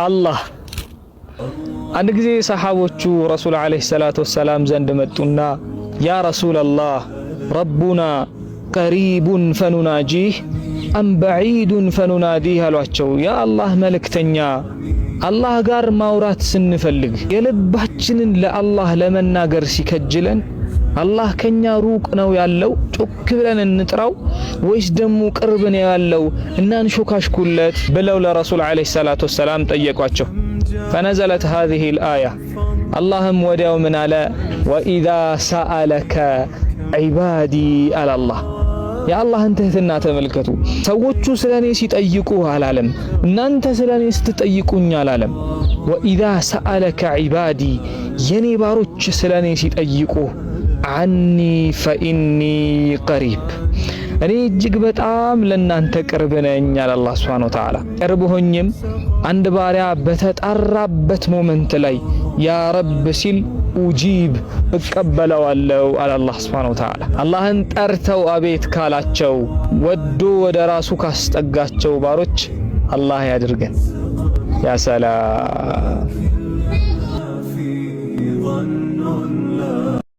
አላህ። አንድ ጊዜ ሰሓቦቹ ረሱል ዓለይሂ ሰላቱ ወሰላም ዘንድ መጡና يا رسول الله، ربنا قريب فنناجيه أم بعيد فنناديه አሏቸው። የአላህ መልእክተኛ፣ አላህ ጋር ማውራት ስንፈልግ፣ የልባችንን ለአላህ ለመናገር ሲከጅለን፣ አላህ ከኛ ሩቅ ነው ያለው ጮክ ብለን እንጥራው ወይስ ደግሞ ቅርብ ነው ያለው እናንሾካሽኩለት ብለው ለረሱል ዓለይሂ ሰላቱ ወሰላም ጠየቋቸው። فنزلت هذه الآية። አላህም ወዲያው ምን አለ? وإذا سألك عبادي አለ አላህ። የአላህን ትህትና ተመልከቱ። ሰዎቹ ስለ እኔ ሲጠይቁ አላለም። እናንተ ስለ እኔ ስትጠይቁኝ አላለም። وإذا سألك عبادي፣ የኔ ባሮች ስለ እኔ ሲጠይቁ፣ عني فإني قريب፣ እኔ እጅግ በጣም ለናንተ ቅርብ ነኝ አለ አላህ ሱብሓነሁ ወተዓላ። ቅርብ ሆኜም አንድ ባሪያ በተጣራበት moment ላይ يا رب ሲል أجيب፣ እቀበለዋለሁ አለ አላህ ሱብሓነሁ ወተዓላ። አላህን ጠርተው አቤት ካላቸው፣ ወዶ ወደ ራሱ ካስጠጋቸው ባሮች አላህ ያድርገን። يا سلام። في ظن